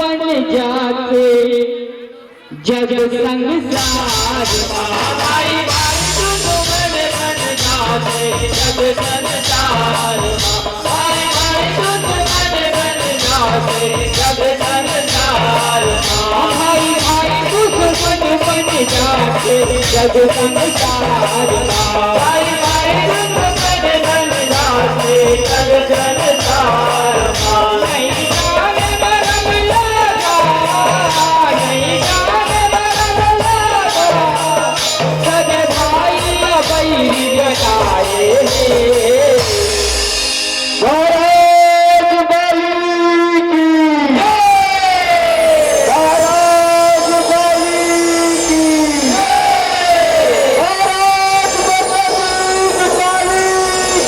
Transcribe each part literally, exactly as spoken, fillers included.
बन जाथे जग संसार मा। भाई भाई दुश्मन बन जाथे जग संसार मा। भाई भाई दुश्मन बन जाथे जग संसार मा। भाई भाई दुश्मन बन जाथे जग संसार मा। भाई भाई दुश्मन बन जाथे जग संसार मा। नहीं जाने मरम लागा, नहीं जाने मरम लागा, सगे भाई ला बैरी बनाए हे। महाराज बलि की जय। महाराज बलि की जय। महाराज बलि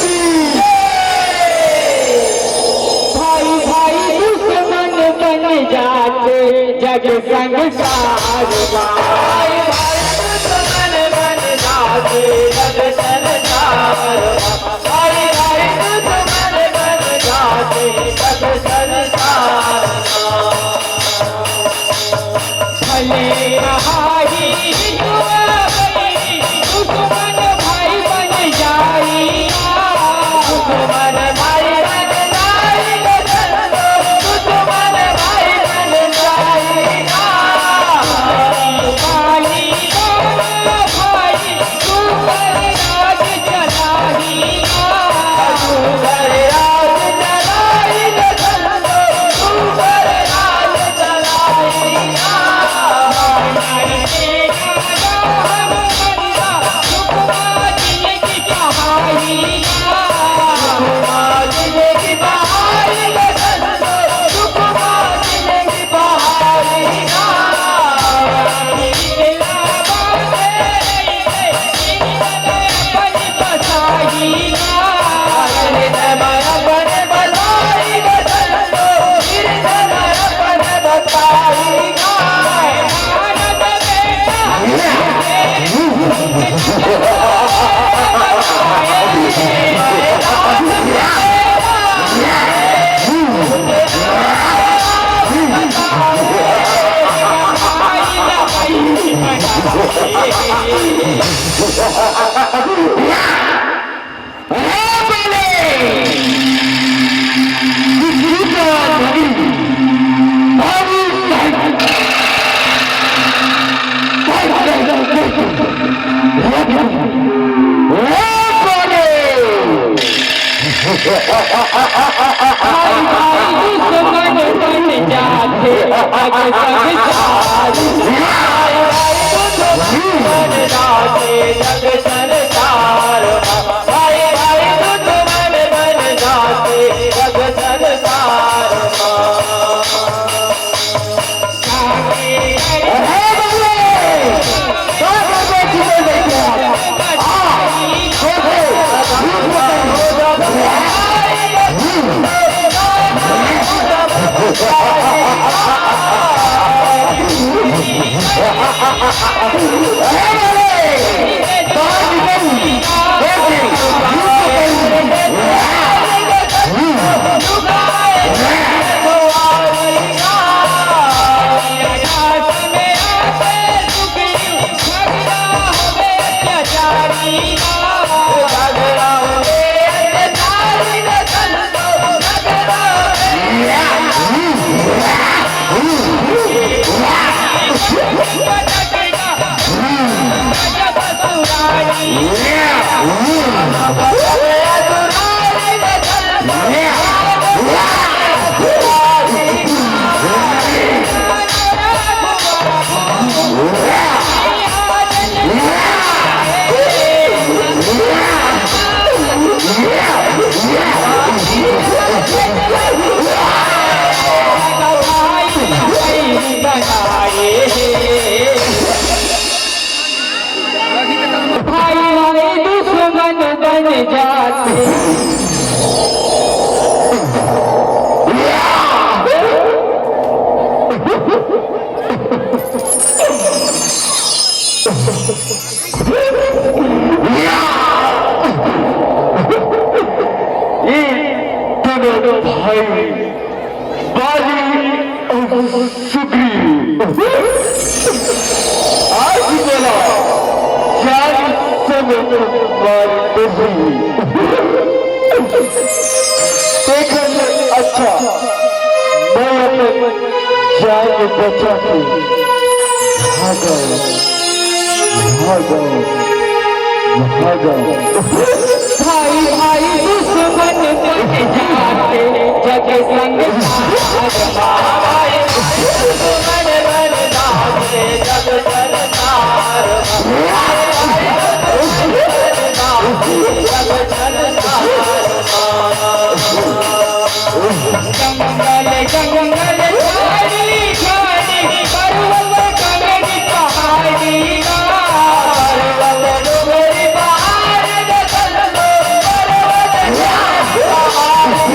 की जय। भाई भाई दुश्मन बन जाथे जग संसार मा। भाई भाई दुश्मन बन जाथे जग संसार मा। भाई भाई दुश्मन बन जाथे जग संसार मा। भले रहा हिंदू बैरी, दुश्मन भाई बन जाई। दुश्मन भाई बन जाई, दुश्मन भाई बन जाई। भाई भाई भाई भाई दुश्मन बन जाथे जग संसार। भाई भाई दुश्मन बन जाथे जग संसार। भाई भाई दुश्मन बन जाथे जग संसार। भाई भाई दुश्मन बन जाथे। ये दोनों भाई बाली और सुग्रीव, आज मोला जान समेत मार देही। तेखर ले अच्छा मैं अपन जान बचा के भागव, भागव, भागव। भाई भाई दुश्मन बन जाते, जग संग साथ भाई भाई दुश्मन बन जाते, जग संसार भाई भाई दुश्मन बन जाते, जग संसार जंगल जंगल, झाड़ी झाड़ी, पर्वत कमर पहाड़ी, पर्वत डोंगरी पहाड़, जंगल पर्वत झाड़ी पहाड़ी,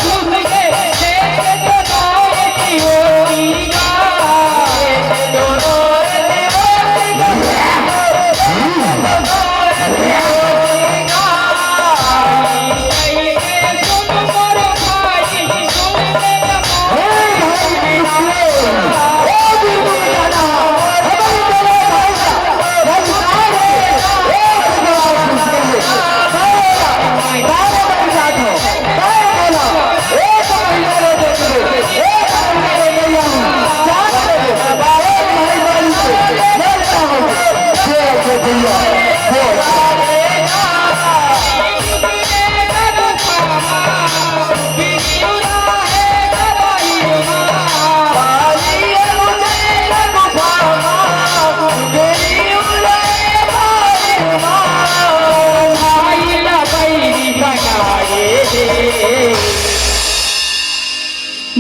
घुस के देख तो नायक होई।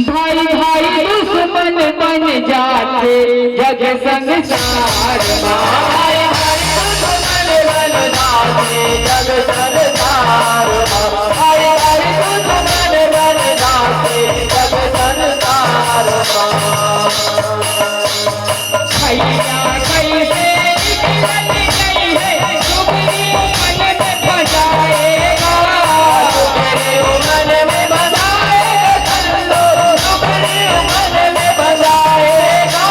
भाई भाई दुश्मन बन जाते, जग संसार मा। भाई भाई दुश्मन बन जाते, जग संसार मा। भाई भाई दुश्मन बन जाते, जग संसार मा। भैया कैसे निकलत नहीं है, सुग्रीव मन में बसाएगा। सुग्रीव मन में बसाएगा, संतो, सुग्रीव मन में बसाएगा।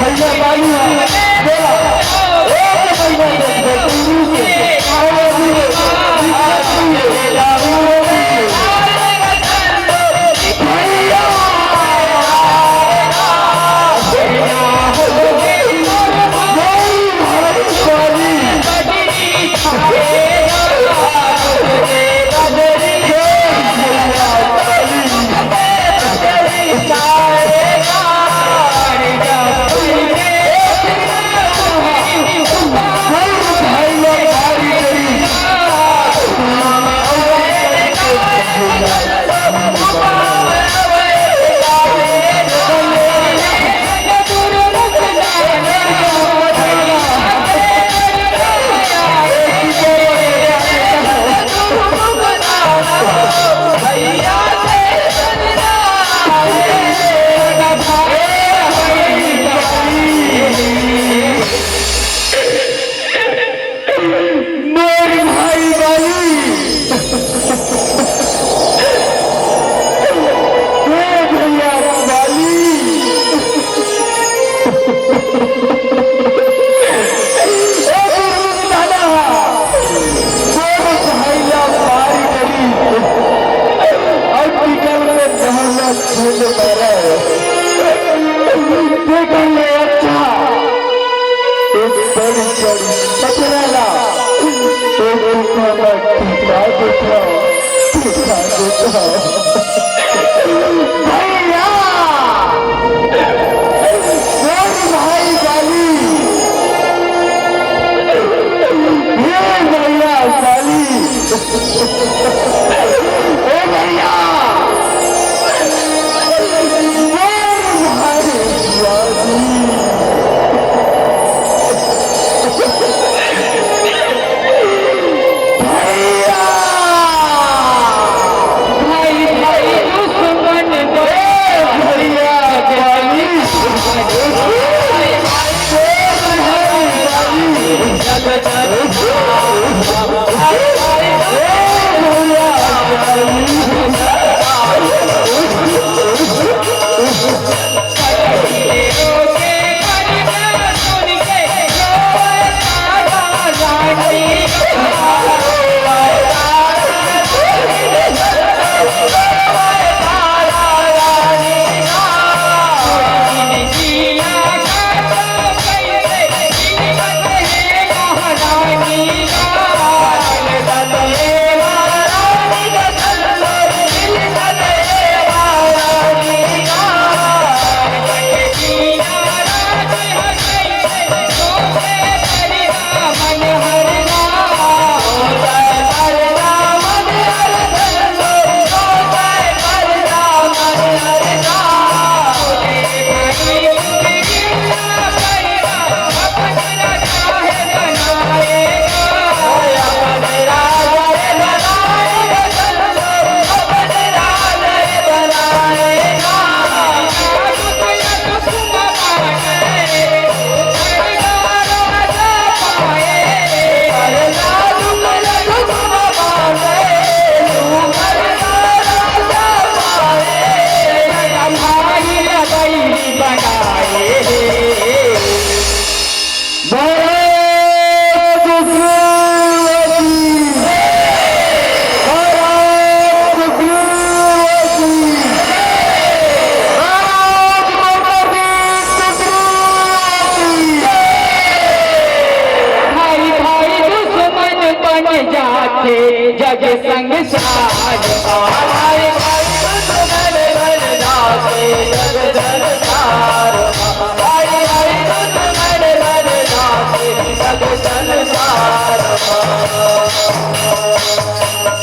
भैया बालू, बोला, एक भैया देख दे, गुरु से, आवाज दे, दिक्कत नहीं है, भैया। मोर भाई बाली, ए भैया बाली, ए गुरु दादा, मोर भाई ला मारी डरी, अउ टिकल के दहला छेद मारा। देखल ले अच्छा, एक बड़ी बड़ी पथरा ला, एक रुपया में टिका देता, टिका देता। भैया, मोर भाई बाली, हे भैया बाली, ए भैया, मोर भाई बाली। भैया! भाई, भाई, दुश्मन बन ए भैया, बाली। ए भैया, बाली। के संग साथ भाई भाई दुश्मन बन जाते जग संसार। भाई भाई दुश्मन बन जाते जग संसार।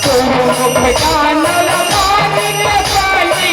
गुरु मुख कानल मानिक पानी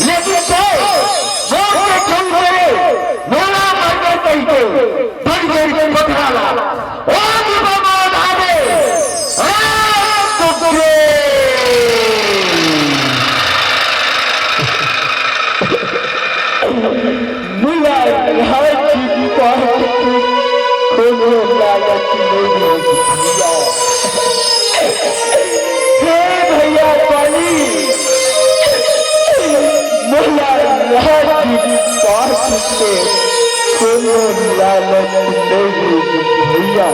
लेकिन ते मोर के चौक करे, मोला मरबे कहिके, बड़ बड़ पथरा ला। ओ दीवा मौत आवे, आ कुकुरे। मुला राज की पास कोनो लालच नहीं दिया। हे भैया पानी, मोला राज की पास से कोनो लालच नहीं भैया।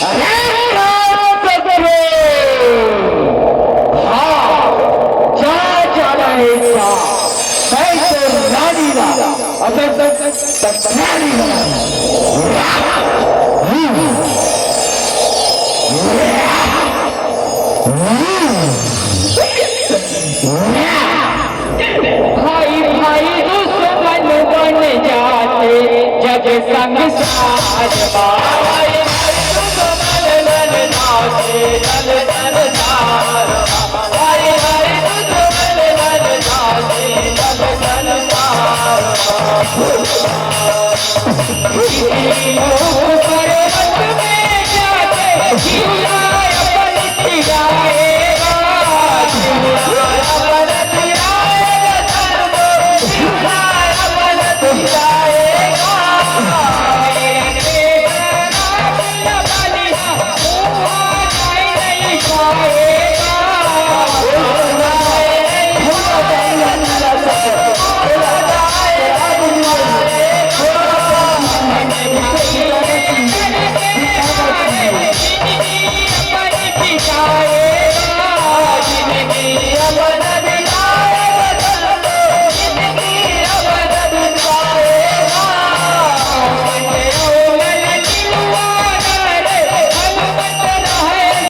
अरे राम करो। हाँ, जा जाना है जा। मैं तो रानी ना, अगर तक, तक रानी ना। भाई भाई दुश्मन बन जाते जब संग साथ। भाई